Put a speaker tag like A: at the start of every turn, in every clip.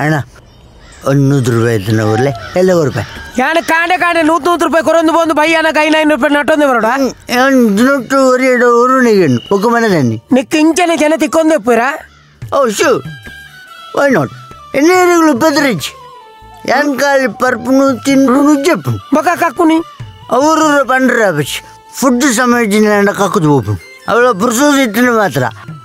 A: ಅಣ್ಣ 100 ರೂಪಾಯಿ ಇತ್ತು ಎಲ್ಲ ರೂಪಾಯಿ
B: ಯಾನ ಕಾಂಡೆ ಕಾಂಡೆ 100 ರೂಪಾಯಿ ಕೊರೊಂದು ಬಂದು ಬೈಯಾನ ಕೈ 9 ರೂಪಾಯಿ ನಟ್ಟೊಂದು ಬರೋಡ
A: ನೂಟು ಒರಿಯಡು ಊರುಣಿಗೆ ಒಕ್ಕ ಮನೆ
B: ನಿಕ್ ಇಂಚನೆ ಜನ ತಿಕ್ಕೊಂದು ಪೂರ.
A: ಓ shoe why not ಎಣ್ಣೆಗಳು ಪದ್ರಿಜ್ ಯಾನ್ ಕಾಲಿ ಪರ್ಪುನು ತಿನ್ಪುನು ಜಪ್ಪುನು
B: ಬೊಕ ಕಕ್ಕುನಿ
A: ಅವರು ಪಂಡ್ರ ಬಚ್ ಫುಡ್ ಸಮಯ ಕಕ್ಕುದು ಹೋಪುನು ಅವಳ ಪುರುಷ ಇಟ್ಟಿನ ಮಾತ್ರ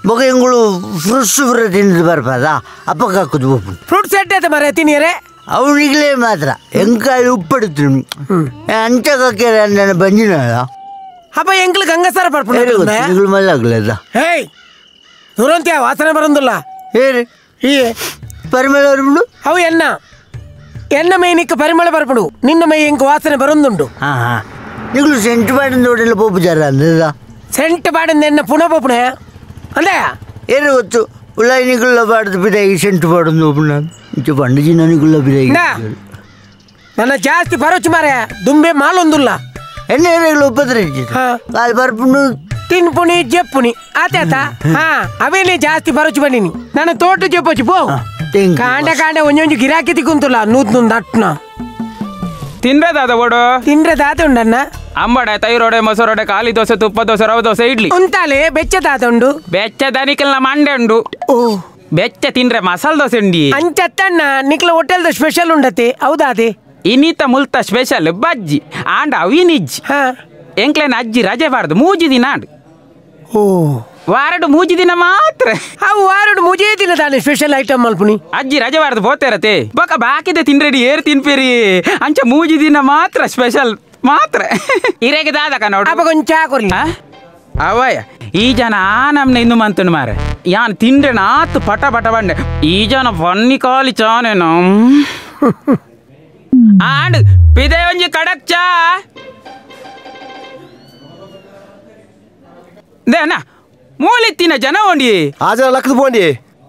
A: ಬೊಕ ಎಂಗಳು ಫ್ರೂಟ್ಸ್ ಪೂರ ತಿಂದು ಬರ್ಪದ ಅಪ್ಪ ಕಕ್ಕುದು ಹೋಪುನು
B: ಫ್ರೂಟ್ಸ್ ಎಟ್ಟೈತೆ ಮರ ತಿನ್ನಿಯರೆ
A: ಅವನಿಗಲೇ ಮಾತ್ರ ಎಂಕಾಯಿ ಉಪ್ಪೆಡುತ್ತು ಅಂಚ ಕಕ್ಕೇರ ನನ್ನ ಬಂಜಿನ
B: ಅಪ್ಪ ಎಂಗ್ಳು ಗಂಗಸಾರ ಪರ್ಪುನು
A: ಎಂಗಳು ಮಲ್ಲಾಗ್ಲದ
B: ಹೇಯ್ ದುರಂತ್ಯ ವಾಸನೆ ಬರಂದಿಲ್ಲ
A: ಏರಿ
B: ಈ
A: ಪರಿಮಳ ಬರುಂಡು
B: ಅವು ಎನ್ನ ಎನ್ನ ಮೈ ನಿಕ್ಕ ಪರಿಮಳ ಬರ್ಪಡು ನಿನ್ನ ಮೈ ಎಂಕ್ ವಾಸನೆ ಬರಂದುಂಡು.
A: ಹಾಂ ಹಾಂ ನಿಗಳು ಸೆಂಟು ಬಾಡಿಂದ ಹೋಟೆಲ್ ಪೋಪುಜಾರ ಅಂದದ
B: ಸೆಂಟು ಬಾಡಿಂದ ಎನ್ನ ಪುನಃ ಪೋಪುಣೆ ಅಂದೆ
A: ಏನು ಗೊತ್ತು ಉಳ್ಳಾಯಿ ನಿಗುಳ್ಳ ಬಾಡ್ದು ಬಿದಾಗಿ ಸೆಂಟು ಬಾಡೊಂದು ಓಪುಣ ಇಂಚ ಬಂಡಜಿನ ನಿಗುಳ್ಳ ಬಿದಾಗಿ
B: ನನ್ನ ಜಾಸ್ತಿ ಬರೋಚು ಮಾರೆ ದುಂಬೆ ಮಾಲೊಂದುಲ್ಲ
A: ಎಣ್ಣೆ ಏರಿಗಳು ಉಪದ್ರ ಕಾಲು ಬರ್ಪುಂಡು
B: ತಿನ್ಪುಣಿ ಜಪ್ಪುಣಿ ಆತ ಹಾ ಅವೇನೇ ಜಾಸ್ತಿ ಬರೋಚು ಬನ್ನಿನಿ ನಾನು ತೋಟ ಜಪ್ಪೋಚು ಪೋ ಕಾಂಡ ಕಾಂಡ ಒಂಜೊಂಜು ಗಿರಾಕಿ ತಿಕ್ಕೊಂತಲ್ಲ ನೂತ್ ನೊಂದು ಅಟ್ನ
C: ತಿನ್ರೆ ದಾದ ಓಡು
B: ತಿನ್ರೆ ದಾತ ಉಂಡಣ್ಣ
C: ಅಂಬಡೆ ತೈರೋಡೆ ಮೊಸರೋಡೆ ಖಾಲಿ ದೋಸೆ ತುಪ್ಪ ದೋಸೆ ರವೆ ದೋಸೆ ಇಡ್ಲಿ
B: ಉಂತಾಲೆ ಬೆಚ್ಚ ದಾತ ಉಂಡು
C: ಬೆಚ್ಚ ದನಿಕಲ್ನ ಮಂಡೆ ಉಂಡು
B: ಓ
C: ಬೆಚ್ಚ ತಿನ್ರೆ ಮಸಾಲೆ ದೋಸೆ ಉಂಡಿ
B: ಅಂಚತ್ತಣ್ಣ ನಿಕ್ಲ ಹೋಟೆಲ್ದ ಸ್ಪೆಷಲ್ ಉಂಡತಿ ಹೌದಾದೆ
C: ಇನ್ನಿತ ಮುಲ್ತ ಸ್ಪೆಷಲ್ ಬಜ್ಜಿ ಆಂಡ ಅವಿನಿಜ್ಜಿ ಎಂಕ್ಲೇನ ಅಜ್ಜಿ ರಜೆ ಬಾರ್ದು ಮೂಜಿ ದಿನ ಆಂಡ್
B: ಓ
C: ವಾರಡು ಮೂಜಿ ದಿನ ಮಾತ್ರ
B: ಅವು ವಾರಡು ಮೂಜೇ ದಿನ ತಾನೆ ಸ್ಪೆಷಲ್ ಐಟಮ್ ಮಲ್ಪುನಿ
C: ಅಜ್ಜಿ ರಜೆ ವಾರದು ಪೋತೇರತೆ ಬೊಕ ಬಾಕಿದೆ ತಿನ್ರೆಡಿ ಏರ್ ತಿನ್ಪೇರಿ ಅಂಚ ಮೂಜಿ ದಿನ ಮಾತ್ರ ಸ್ಪೆಷಲ್ ಮಾತ್ರ ಇರೆಗೆ ದಾದಕ ನೋಡು
B: ಅಪ್ಪ ಕೊಂಚ ಕೊರ್ಲಿ
C: ಅವಯ್ಯ ಈ ಜನ ಆ ನಮ್ನೆ ಇನ್ನು ಮಂತನು ಮಾರೆ ಯಾನ್ ತಿಂಡ್ರೆ ನಾತು ಪಟ ಪಟ ಬಂಡೆ ಈ ಜನ ಬನ್ನಿ ಕಾಲಿ ಚಾನೇನು ಆಂಡ್ ಪಿದೆ ಒಂಜಿ ಕಡಕ್ ಚಾ ದೇನ ಮೂಲೆತ್ತಿನ ಜನ ಒಂಡಿ
D: ಆ ಜನ ಲಕ್ಕದ ಬೋಂಡಿ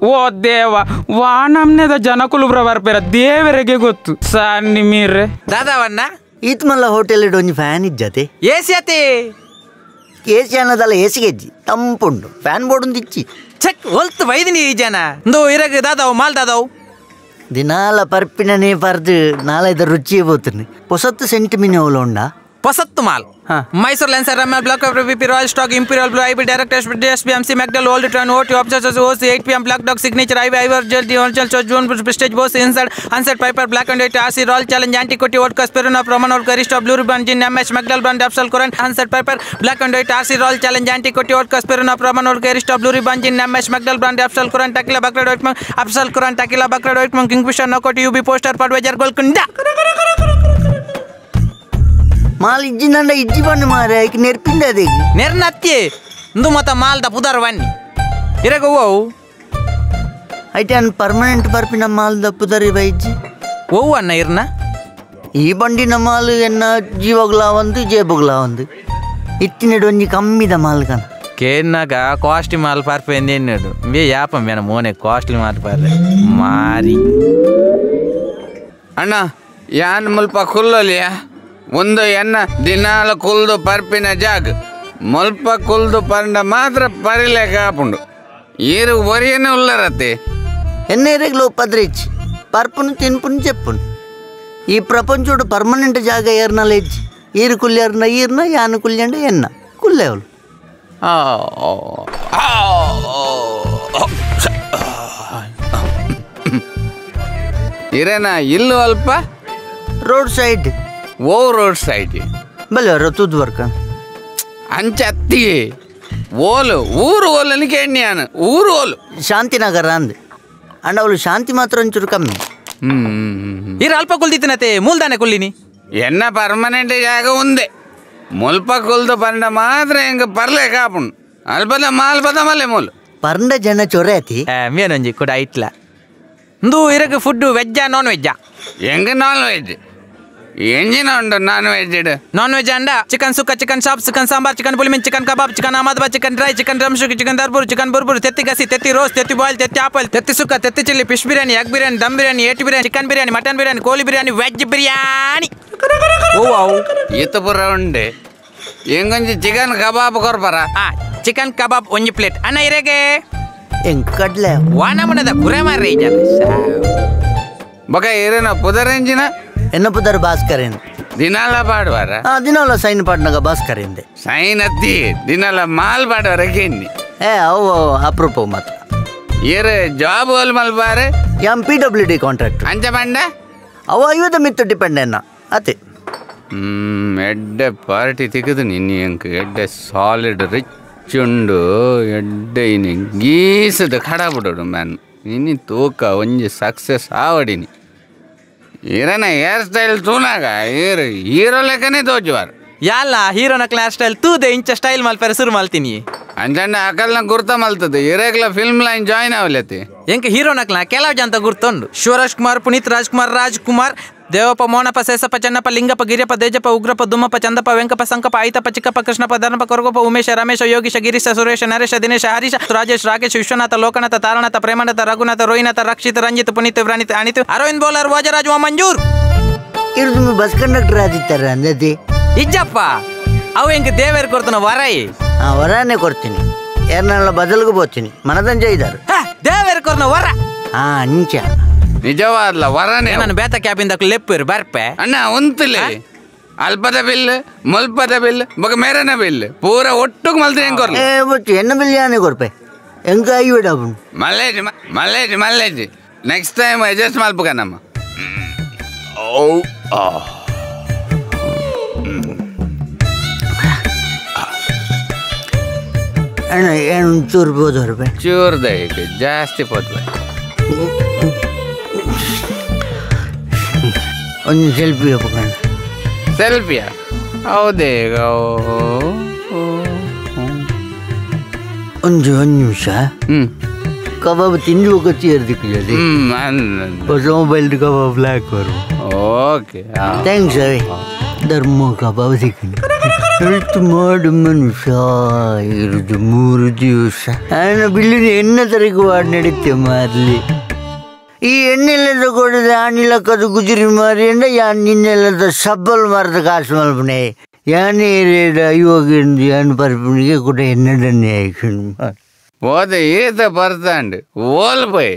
C: ಓ ದೇವ ವಾ ನಮ್ನೆದ ಜನಕುಲು ಬರ್ಪೇರ ದೇವರಿಗೆ ಗೊತ್ತು ಸನ್ನಿ ಮೀರ್ರೆ
E: ದಾದಾವಣ್ಣ
A: ಈತ್ ಮಲ್ಲ ಹೋಟೆಲ್ ಒಂಜಿ ಫ್ಯಾನ್ ಇಜ್ಜತೆ
E: ಏಸಿ ಅತಿ
A: ಏಸಿ ಅನ್ನದಲ್ಲ ಏಸಿಗೆ ತಂಪುಂಡು ಫ್ಯಾನ್ ಬೋರ್ಡ್ ಒಂದು ಇಚ್ಚಿ
E: ಚೆಕ್ ಹೊಲ್ತು ಬೈದಿನಿ ಈ ಜನ ಇಂದು ಇರಗ ದಾದಾವು ಮಾಲ್ ದಾದಾವು
A: ದಿನಾಲ ಪರ್ಪಿನನೇ ಪರ್ದು ನಾಳೆ ರುಚಿಯೇ ಬೋತೀನಿ ಹೊಸತ್ತು ಸೆಂಟ್ ಮೀನು ಉಂಡ
E: ಹೊಸತ್ತು mall Mysore Lancer Ramya block B P royal stock imperial blue IB direct S B M C McDowell old train OT options OC 8 PM black dog signature IB ಐವರ್ gel D ಒನ್ಚಲ್ ಚೋ June prestige Bose inside ಅನ್ಸೆಟ್ piper black and white RC royal challenge anti ಕೋಟಿ vote ಕಸ್ಪೆರುನಾ Roman vote Karisto blue ribbon gin M S McDowell brand Absolut Koran ಅನ್ಸೆಟ್ piper black and white RC royal challenge anti ಕೋಟಿ vote ಕಸ್ಪೆರುನಾ Roman vote Karisto blue ribbon gin M S McDowell brand Absolut Koran tequila ಬಕ್ರೆಡ್ white ಮಂಗ್ Absolut Koran tequila ಬಕ್ರೆಡ್ white ಮಂಗ್ king Fisher ನೋಕೋಟಿ UB poster Budweiser Golconda
A: mall ಇಜ್ಜಿ ನಂಡ ಇಜ್ಜಿ ಬಣ್ಣು ಮಾರೆ ಐಕ್ ನೆರ್ಪಿಂದ ಅದೇ
E: ನೆರ್ನತ್ತಿ ಇಂದು ಮತ ಮಾಲ್ದ ಪುದರ್ ಬನ್ನಿ ಇರಗ ಓವು
A: ಐತೆ ಅನ್ ಪರ್ಮನೆಂಟ್ ಪರ್ಪಿನ ಮಾಲ್ದ ಪುದರ್ ಇಜ್ಜಿ
E: ಓವು ಅಣ್ಣ ಇರ್ನ
A: ಈ ಬಂಡಿನ ಮಾಲ್ ಎನ್ನ ಜೀವಗ್ಲಾ ಒಂದು ಜೇಬಗ್ಲಾ ಒಂದು ಇತ್ತಿನಡು ಒಂಜಿ ಕಮ್ಮಿದ ಮಾಲ್ ಕಣ
E: ಕೇನ್ನಾಗ ಕಾಸ್ಟ್ಲಿ ಮಾಲ್ ಪಾರ್ಪೆ ಎಂದೇನು ಬೇ ಯಾಪ ಮೇನ ಮೋನೆ ಕಾಸ್ಟ್ಲಿ ಮಾಲ್ ಪಾರ್ರೆ ಮಾರಿ
F: ಅಣ್ಣ ಯಾನ್ ಮುಲ್ಪ ಕುಲ್ಲಲಿಯಾ ಒಂದು ಎನ್ನ ದಿನಾಲ ಕುಲ್ದು ಪರ್ಪಿನ ಜಾಗ್ ಮುಲ್ಪ ಕುಲ್ದು ಪಂಡ ಮಾತ್ರ ಪರಿಲೇಕ ಆಪುಂಡು ಈರು ಒರಿಯನೆ ಉಲ್ಲರತೆ
A: ಎನ್ನೇರೆಗ್ಲೋ ಪದ್ರಿಚ್ ಪರ್ಪುನು ತಿನ್ಪುನು ಚೆಪ್ಪುನು ಈ ಪ್ರಪಂಚೋಡು ಪರ್ಮನೆಂಟ್ ಜಾಗ ಏರ್ನಲ್ಲ ಹೆಚ್ಚು ಈರು ಕುಲ್ಯರ್ನ ಈರ್ನ ಯಾನು ಕುಲ್ಯಂಡ ಎನ್ನ ಕುಲ್ಲೇವಳು
F: ಇರೇನ ಇಲ್ಲು ಅಲ್ಪ
A: ರೋಡ್ ಸೈಡ್
F: ಓ ರೋಡ್ ಸೈಡ್
A: ಬಲೆ ರತುದ್ ವರ್ಕ
F: ಅಂಚ ಅತ್ತಿ ಓಲು ಊರು ಓಲನಿ ಕೇಣ್ಯಾನು ಊರು ಓಲು
A: ಶಾಂತಿನಗರ ಅಂದ್ ಅಂಡ್ ಅವಳು ಶಾಂತಿ ಮಾತ್ರ ಒಂಚೂರು ಕಮ್ಮಿ.
E: ಇರ ಅಲ್ಪ ಕುಲ್ದಿತ್ತಿನತೆ ಮೂಲ್ದಾನೆ ಕುಲ್ಲಿನಿ
F: ಎನ್ನ ಪರ್ಮನೆಂಟ್ ಜಾಗ ಒಂದೇ ಮುಲ್ಪ ಕುಲ್ದು ಪಂಡ ಮಾತ್ರ ಹೆಂಗ ಪರ್ಲೆ ಕಾಪುಂಡು ಅಲ್ಪದ ಮಾಲ್ಪದ ಮಲ್ಲೆ ಮೂಲು
A: ಪರ್ಂಡ ಜನ ಚೊರೆ ಅತಿ
E: ಮೇನೊಂಜಿ ಕೂಡ ಐಟ್ಲ ಇಂದು ಇರಗ ಫುಡ್ ವೆಜ್ಜಾ ನಾನ್ ವೆಜ್ಜಾ
F: ಹೆಂಗ ನಾನ್ ವೆಜ್ ಎಂಜಿನ ಉಂಡು non veg
E: non veg ಅಂಡ chicken sukka chicken chop chicken sambar chicken ಪುಲಿಮಿನ್ chicken kebab chicken Ahmedabad chicken dry chicken ರಮ್ಶುಕ್ chicken ದರ್ಬೂರ್ chicken ಬುರ್ಬುರ್ ತೆತ್ತಿ ಗಸಿ ತೆತ್ತಿ ರೋಸ್ ತೆತ್ತಿ ಬಾಯ್ಲ್ ತೆತ್ತಿ ಆಪಲ್ ತೆತ್ತಿ ಸುಕ್ಕ ತೆತ್ತಿ chilli fish biryani egg biryani dum biryani ಏಟಿ biryani chicken biryani mutton biryani ಕೋಳಿ biryani veg biryani ಓ
F: ಈತಪುರ ಉಂಡೆ ಎಂಗೊಂಜಿ ಚಿಕನ್ ಕಬಾಬ್ ಕೊರ್ಪರ
E: ಚಿಕನ್ ಕಬಾಬ್ ಒಂಜಿ ಪ್ಲೇಟ್ ಅಣ್ಣ ಇರೆಗೆ
A: ಎಂಗ್ ಕಡ್ಲೆ
E: ವಾನಮನದ ಕುರೆ ಮಾರ್ರೆ.
F: ಬೊಕ ಏರೇನ ಪುದರೆಂಜಿನ
A: ಎನ್ನ ಪುದರ್ ಭಾಸ್ಕರೇನ್
F: ದಿನಾಲ ಪಾಡುವಾರ
A: ದಿನಾಲ ಸೈನ್ ಪಾಡ್ನಾಗ ಭಾಸ್ಕರ್ ಎಂದೆ
F: ಸೈನ್ ಅತ್ತಿ ದಿನಾಲ ಮಾಲ್ ಪಾಡುವಾರ ಕೇನ್ನಿ
A: ಏ ಅವು ಅಪ್ರೂಪ ಮಾತ್ರ
F: ಏರೆ ಜಾಬ್ ಹೋಲ್ ಮಲ್ಪಾರೆ
A: M P W D contract
F: ಅಂಚ ಬಂಡ
A: ಅವು ಐವತ್ತ ಮಿತ್ತು ಡಿಪೆಂಡ್ ಎನ್ನ ಅತಿ
F: ಎಡ್ಡೆ ಪಾರ್ಟಿ ತಿಕ್ಕದು ನಿನ್ನೆ ಅಂಕ ಎಡ್ಡೆ ಸಾಲಿಡ್ ರಿಚ್ ಉಂಡು ಎಡ್ಡೆ ಇನಿ ಗೀಸದ ಕಡ ಬಿಡೋಡು ಮ್ಯಾನ್ ಇನಿ ತೂಕ ಒಂಜಿ ಸಕ್ಸಸ್ ಆವಡಿನಿ ಇರನ ಹೇರ್ ಸ್ಟೈಲ್ ತೂನಾಗ ಏರು ಹೀರೋ ಲೆಕ್ಕನೇ ತೋಜುವಾರು
E: ಯಾಲ ಹೀರೋನ ಹೇರ್ ಸ್ಟೈಲ್ ತೂದೆ ಇಂಚ ಸ್ಟೈಲ್ ಮಲ್ಪೆರೆ ಸುರು ಮಲ್ತೀನಿ
F: ಅಂಚಂಡ ಅಕಲ್ನ ಗುರ್ತ ಮಲ್ತದೆ ಇರೇಗ್ಲ film line join ಅವಲತಿ
E: ಎಂಕ ಹೀರೋನಕ್ಲ ಕೆಲವು ಜನ ಗುರ್ತುಂಡು ಶಿವರಾಜ್ ಕುಮಾರ್ ಪುನೀತ್ ರಾಜ್ಕುಮಾರ್ ರಾಜ್ಕುಮಾರ್ ದೇವಪ್ಪ ಮೋನಪ್ಪ ಸೇಸಪ್ಪ ಚನ್ನಪ್ಪ ಲಿಂಗಪ್ಪ ಗಿರಿಯಪ್ಪ ದೇಜಪ್ಪ ಉಗ್ರಪ್ಪ ದುಮ್ಮಪ್ಪ ಚಂದಪ್ಪ ವೆಂಕಪ್ಪ ಸಂಕಪ್ಪ ಐತಪ್ಪ ಚಿಕ್ಕಪ್ಪ ಕೃಷ್ಣಪ್ಪ ಧರ್ಮಪ್ಪ ಕೊರಗಪ್ಪ ಉಮೇಶ ರಮೇಶ ಯೋಗೀಶ ಗಿರೀಶ ಸುರೇಶ ನರೇಶ ದಿನೇಶ ಹರೀಶ ರಾಜೇಶ್ ರಾಕೇಶ್ ವಿಶ್ವನಾಥ ಲೋಕನಾಥ ತಾರನಾಥ ಪ್ರೇಮನಾಥ ರಘುನಾಥ ರೋಹಿನಾಥ ರಕ್ಷಿತ್ ರಂಜಿತ್ ಪುನೀತ್ ವ್ರಣಿತ್ ಅನಿತ್ ಅರವಿಂದ್ ಬೌಲರ್ ವಾಜರಾಜ್ ಮಂಜೂರ್
A: ಇರ್ದು ಬಸ್ ಕಂಡಕ್ಟರ್ ಆದಿತ್ತಾರ ಅಂದತಿ
E: ಇಜ್ಜಪ್ಪ ಅವು ಹೆಂಗ ದೇವೇರ್ ಕೊಡ್ತಾನ ವರೈ
A: ವರನೇ ಕೊಡ್ತೀನಿ ಯಾರನ್ನೆಲ್ಲ ಬದಲಿಗೆ ಹೋಗ್ತೀನಿ ಮನದಂಜ ಇದ್ದಾರೆ
E: ದೇವೇರ್ ಕೊರ್ನ ವರ
A: ಹಾ ಅಂಚ
F: ನಿಜವಾದ್ಲ ವರನೇ
E: ನಾನು ಬೇತ ಕ್ಯಾಬಿಂದ ಲೆಪ್ಪರು ಬರ್ಪೆ
F: ಅಣ್ಣ ಉಂತಲೇ ಅಲ್ಪದ ಬಿಲ್ ಮುಲ್ಪದ ಬಿಲ್ ಬೊಕ ಮೇರನ ಬಿಲ್ ಪೂರ ಒಟ್ಟುಗ್ ಮಲ್ತಿ ಹೆಂಗ್ ಕೊರ್ಲಿ
A: ಏ ಬೊಚ್ಚು ಎನ್ನ ಬಿಲ್ ಯಾನೆ ಕೊರ್ಪೆ ಎಂಕ ಐವಿಡ
F: ಮಲ್ಲೇಜಿ ಮಲ್ಲೇಜಿ ಮಲ್ಲೇಜಿ next time adjust ಮಲ್ಪುಗ ನಮ್ಮ ಓ
A: ಅಣ್ಣ ಏನು ಚೂರು ಬೋದರ್ಬೆ
F: ಚೂರ್ದ ಈಗ ಜಾಸ್ತಿ ಪೋದ್ವೆ
A: ಒಂದು ಸೆಲ್ಫಿ ಒಪ್ಕೊಂಡು
F: ಸೆಲ್ಫಿಯಾ ಹೌದೇ
A: ಒಂದು ಒಂದು ನಿಮಿಷ ಕಬಾಬ್ ತಿಂದು ಹೋಗತ್ತಿ ಇರ್ದಿಕ್ಕಲ್ಲಿ ಹೊಸ ಮೊಬೈಲ್ ಕಬಾಬ್ ಹಾಕೋರು
F: ಓಕೆ
A: thanks ಅವೇ ಧರ್ಮ ಕಬಾಬ್ ಸಿಕ್ಕಿ ಮಾಡು ಮನುಷ್ಯ ಇರುದು 3 ದಿವಸ ನಾನು ಬಿಲ್ಲಿನ ಎಣ್ಣೆ ತರಕು ವಾಡ್ ನಡೀತೆ ಮಾರ್ಲಿ ಈ ಎಣ್ಣೆಲ್ಲದ ಕೊಡದೆ ಆನಿಲಕ್ಕದು ಗುಜರಿ ಮಾರಿ ಅಂಡ ಯಾನ್ ನಿನ್ನೆಲ್ಲದ ಸಬ್ಬಲ್ ಮಾರದ ಕಾಸು ಮಲ್ಪನೆ ಯಾನೇ ರೇಡ ಇವಾಗ ಯಾನ್ ಪರ್ಪಣಿಗೆ ಕೂಡ ಎನ್ನಡನ್ನೇ ಆಯ್ಕೊಂಡು
F: ಹೋದ ಈತ ಬರ್ತಾಂಡು ಓಲ್ ಪೋಯ್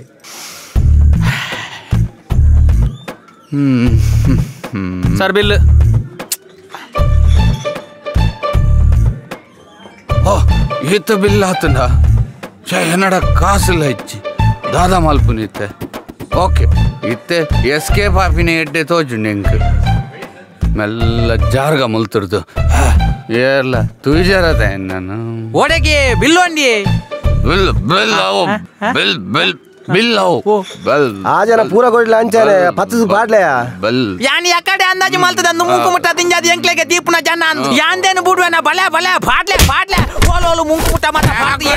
E: ಸರ್ ಬಿಲ್
F: ಓ ಈತ ಬಿಲ್ ಆತಂಡ ಛೇ ಎನ್ನಡ ಕಾಸಿಲ್ಲ ಹೆಚ್ಚಿ ದಾದಾ ಮಲ್ಪುನಿತ್ತೆ ಓಕೆ ಇತ್ತೆ ಎಸ್ಕೇಪ್ ಆಪಿನ ಎಡ್ಡೆ ತೋಜುಂಡು ಎಂಕ್ ಮೆಲ್ಲ ಜಾರ್ಗ ಮುಲ್ತುರ್ದು ಏರ್ಲ ತುಜರತ ನಾನು
E: ಓಡೆಗೆ ಬಿಲ್ ಒಂಡಿ
F: ಬಿಲ್ ಬಿಲ್ ಅವು bill bill bill ಅವು ಬೆಲ್
D: ಆ ಜನ ಪೂರ ಕೊಡ್ಲ ಅಂಚಾನೆ ಪತ್ತು ಪಾಡ್ಲೆಯಾ
F: ಬೆಲ್
E: ಯಾನ್ ಯಕಡೆ ಅಂದಾಜು ಮಲ್ತದ ಮುಂಕು ಮುಟ್ಟ ದಿಂಜಾದಿ ಎಂಕ್ಲೆಗೆ ದೀಪನ ಜನ ಅಂದ್ ಯಾಂದೇನು ಬುಡುವೆನ ಬಲೆ ಬಲೆ ಪಾಡ್ಲೆ ಪಾಡ್ಲೆ ಓಲೋಲು ಮುಂಕು ಮುಟ್ಟ ಮತ ಪಾಡ್ಲಿ